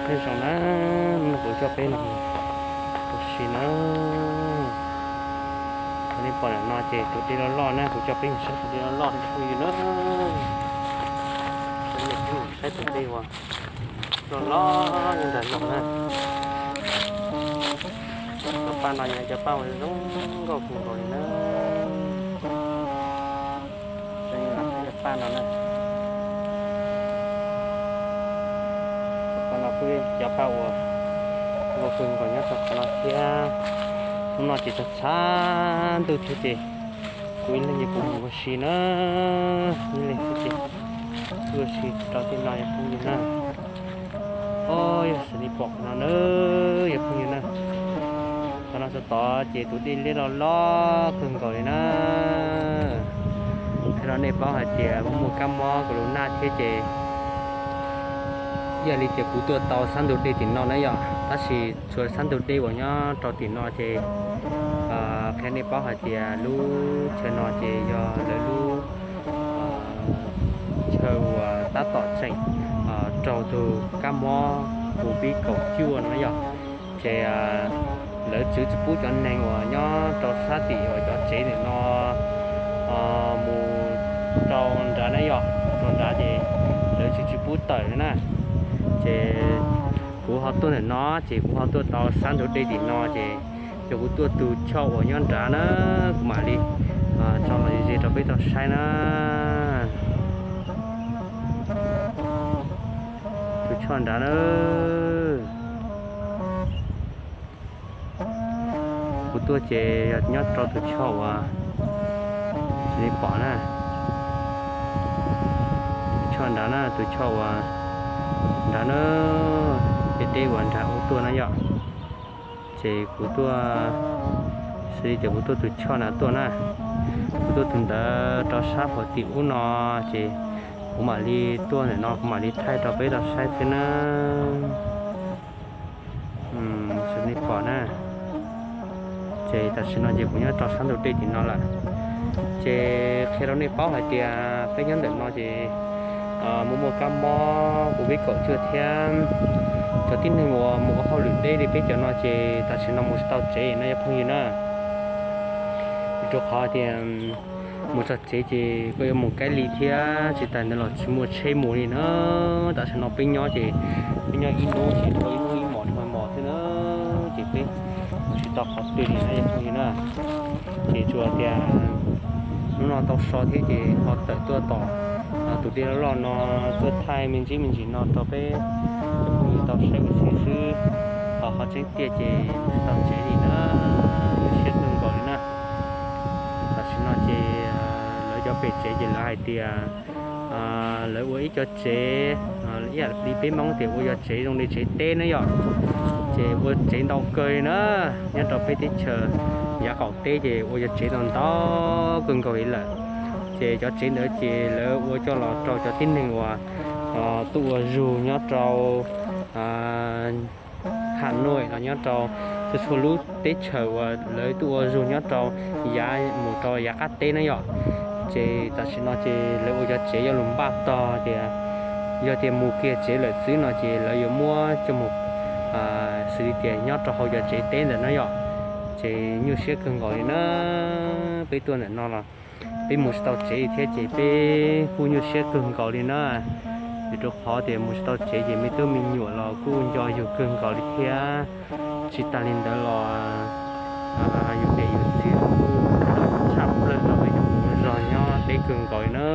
Nyob zoo na, hnub no kuv coj peb mus ua si na. Kuv nej pom ntawm no ces tus dej loj loj na, kuv coj peb mus saib tus dej loj loj no phooj ywg na. Saib tus dej uas loj loj nyob ntawm no na. Cov paj no yog cov paj uas zoo nkauj kawg nkaus li na. Cov paj no na, paj no kuj yog cov paj uas zoo nkauj nyob rau qhov no thiab. Hnub no ces txog tshav ntuj thiab ces kuv ib leeg ces kuv mus ua si na, ib leeg xwb ces kuv ua si rau tej no yog phooj ywg na. Os, yog xws li pom no na, yog phooj ywg na, qhov no txog tod ces tus dej liab loj loj kawg nkaus li na. Qhia rau nej paub hais tias muaj muaj kab mob kaus lus naj thiab ces ib yam li tias kuv tuaj tau sab ntug dej tim no na yom, tab sis txhua sab ntug dej uas nyob rau tim no ces qhia nej paub hais tias lub chaw no ces yog lawv lub chaw uas tab tom tseem raug tus kab mob covid kaum cuaj no yom. Ces lawv txwv tsis pub cov neeg uas nyob rau sab tim uas cov tsev ntawm no mus rau nrad na yom, rau nrad ces lawv txwv tsis pub tawm na. Ces kuv ho tuaj ntawm no ces kuv ho tuaj tau sab ntug dej tim no ces yog kuv tuaj tus choj uas nyob nrad na, kuv mam li tso los ze rau peb tau saib na. Tus choj nrad na. Kuv tuaj ces yog nyob rau tus choj uas tsis li pom na. Tus choj nrad na, tus choj uas nrad na, deb deb uas nrad ub tuaj na yom. Ces kuv tuaj, xws li tias kuv tuaj tus choj nrad tuaj na, kuv tuaj tus ntawd rau sab pem tim ub no, ces kuv mam li tuaj ntawm no kuv mam li thaij rau peb tau saib xwb na. Xws li pom na, ces tam sim no ces kuv nyob rau sab ntug dej tim no lawm. Ces qhia rau nej paub hais tias peb nyob ntawm no ces muaj muaj kab mob covid kaum cuaj thiab cov tib neeg uas mus ua hauj lwm deb li peb cov no ces tam sim no mus tsis tau tsev no yog phooj ywg na. Vim rau qhov tias mus txog tsev ces koj yuav mus kaij li thiab tsis tas ntawd los tsis muaj tsheb mus li na. Tam sim no peb nyob ces peb nyob ib hnub ces ua ib hnub ib mos dhau mos xwb na, ces peb mus tsis tau qhov twg li na yog phooj ywg na. Ces tsuas tias hnub no tau so thiab ces ho tawm tuaj tom tus dej loj loj no tuaj thaij me ntsis me ntsis no rau peb cov phooj ywg tau saib ua si xwb. Ho qhov tseeb tiag ces mus tsis tau tsev li na, nyuaj siab kawg nkaus li na. Tam sim no ces lawv cov pem tsev ces lawv hais tias lawv ua ib co tsev ib yam li peb Hmoob tias ua yog tsev zoo li tsev teb na yom. Ces ua tsev ntau kawg li na, nyob rau peb teb chaws yav qaum teb ces ua yog tsev ntau ntau kawg nkaus li lawm. Ces cov tsev ntawd ces lawv ua coj los rau cov tib neeg uas tuaj ua zug nyob rau Has Nuj los nyob rau txhua txhua lub teb chaws uas lawv tuaj ua zug nyob rau yav mus rau yav qab teb na yom. Ces tam sim no ces lawv ua cov tsev coj los npaj tog tias yog tias mus kiag tsev lawm xwb no ces lawv yuav muab coj mus xws li tias nyob rau hauv cov tsev teb ntawd na yom. Ces nyuaj siab kawg nkaus li na, peb tuaj ntawm no los peb mus tsis tau tsev thiab ces peb kuj nyuaj siab kawg nkaus li na. Vim rau qhov tias mus tsis tau tsev ces me tub me nyuam los kuj nco yus kawg nkaus li thiab. Tsis tas li ntawd los yus niam yus txiv los kuj tshaj plaws no yus zog nyob deb kawg nkaus li na.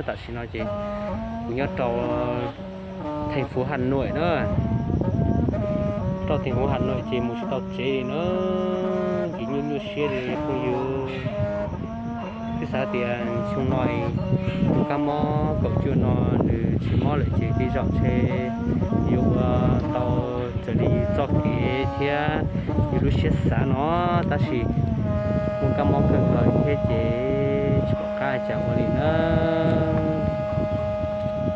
Tam sim no ces kuv nyob rau theej fuv Has Nuj na, rau theej fuv Has Nuj ces mus tsis tau tsev li na, ces nyuaj nyuaj siab li phooj ywg. Twb xav tias xyoo no tus kab mob kaum cuaj no nws tsis mob lawm ces tej zaum ntshe yuav ua tau raws li txoj kev thiab yus lub siab xav no, tab sis muaj kab mob kawg nkaus thiab ces tsis pom qab cas ua li na,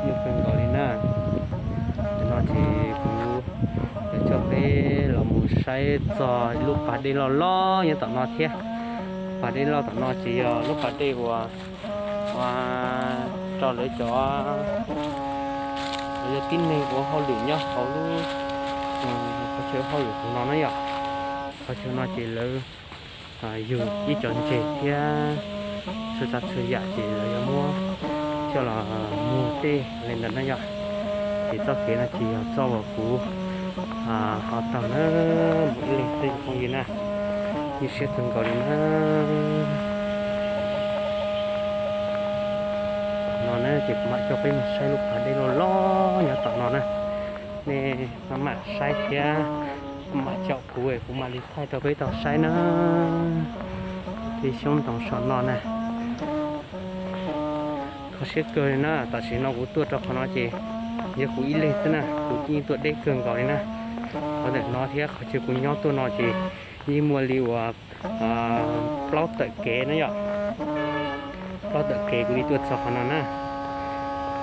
nyuaj kawg nkaus li na. Tam no ces kuv yuav coj peb los mus saib txog lub pas dej loj loj nyob tom no thiab. Pas dej loj tom no ces yog lub pas dej uas rau lawv cov, Yog tib neeg ua hauj lwm nyob hauv lub qhov chaw hauj lwm hauv no na yom. Qhov chaw no ces lawv yug ib co ntses thiab txhua tsav txhua yam ces lawv yuav muab coj los muag tej li ntawd na yom. Ces txoj kev no ces yog txoj uas kuv ho taug na, mus ib leeg xwb cov phooj ywg na, ib siab kawg nkaus li na. No na ces kuv mam coj peb mus saib lub pas dej loj loj nyob tom no na. Nej maj mam saib thiab maj mam caum kuv, kuv mam li thaij rau peb tau saib na. Tej xyoob ntoos saum no na, kho siab kawg li na. Tam sim no kuv tuaj rau qhov no ces yog kuv ib leeg xwb na, kuv yeej tuaj deb kawg nkaus li na. Qhov ntawm no thiab qhov chaw kuv nyob tuaj no ces yeej muaj li uas plaub tawm kev na yom. Plaub tawm kev kuv li tuaj txog qhov no na.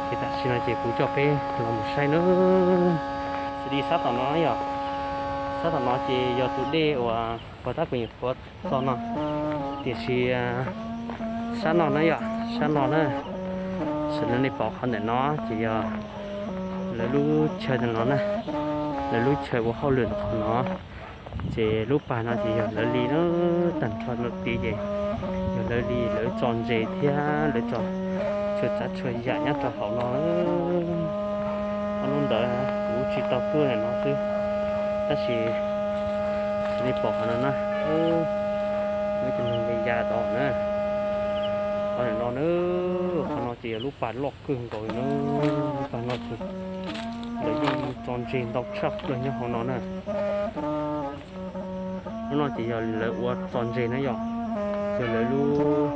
Ces tam sim no ces kuv coj peb los mus saib na. Xws li sab tom no yom, sab tom no ces yog tus dej uas pog tab kuv nyuam qhuav txog no. Tiam sis sab no na yom, sab no na, sawv daws nej pom qhov ntawm no ces yog lawv lub chaw ntawm no na, lawv lub chaw ua hauj lwm ntawm qhov no. Ces lub pas no ces yog lawv li na, tag nrho no tid ces yog lawv li, lawv tso ntses thiab lawv tso txhua tsav txhua yam nyob rau hauv no. Ob hnub ntawd kuv tsis tau tuaj ntawm no xwb, tab sis nej pom qhov no na, muaj ib tug neeg ya ya tod na. Qhov ntawm no na, qhov no ces yog lub pas loj kawg nkaus li na. Lub pas no ces lawv yeej tso ntses ntau tshaj plaws nyob hauv no na. Lub no ces yog lawv ua tso ntses na yom, yog lawv lub,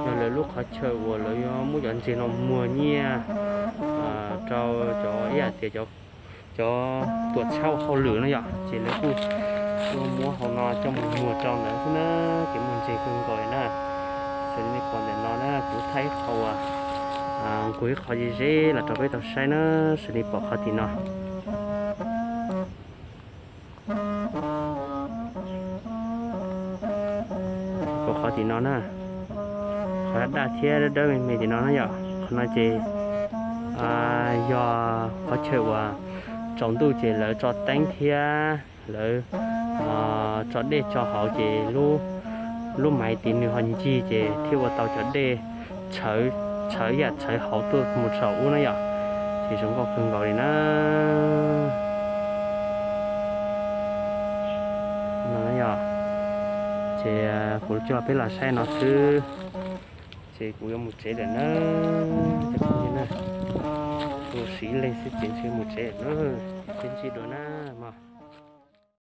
yog lawv lub qhov chaw uas lawv yuav muab cov ntses no muag nyiaj rau cov ib yam tias cov tuam tshaj hauj lwm na yom, ces lawv kuj muab hauv no coj mus muag rau ntawd xwb na. Ces muaj ntses kawg nkaus li na. Xws li nej pom ntawm no na, kuv thaij ib qho uas nqug ib qho ze ze los rau peb tau saib na. Xws li pom qhov tim no, pom qhov tim no na, qhov daj daj thiab dawb dawb me me tim no na yom. Qhov no ces yog qhov chaw uas tsaus ntuj ces lawv tso teeb thiab lawv tso dej tso hauv ces lub maiv tid nws ho ncig ces thiaj ua tau cov dej txhawv, txhawv yam txhawv hauv tuaj mus saum ub na yom. Ces zoo nkauj kawg nkaus li na. No yog, ces kuv coj peb los saib no xwb, ces kuv yuav mus tsev lawm na. Ces kuv ua si ib leeg xwb ces ntshe mus tsev lawm na. Peb ntsib dua na.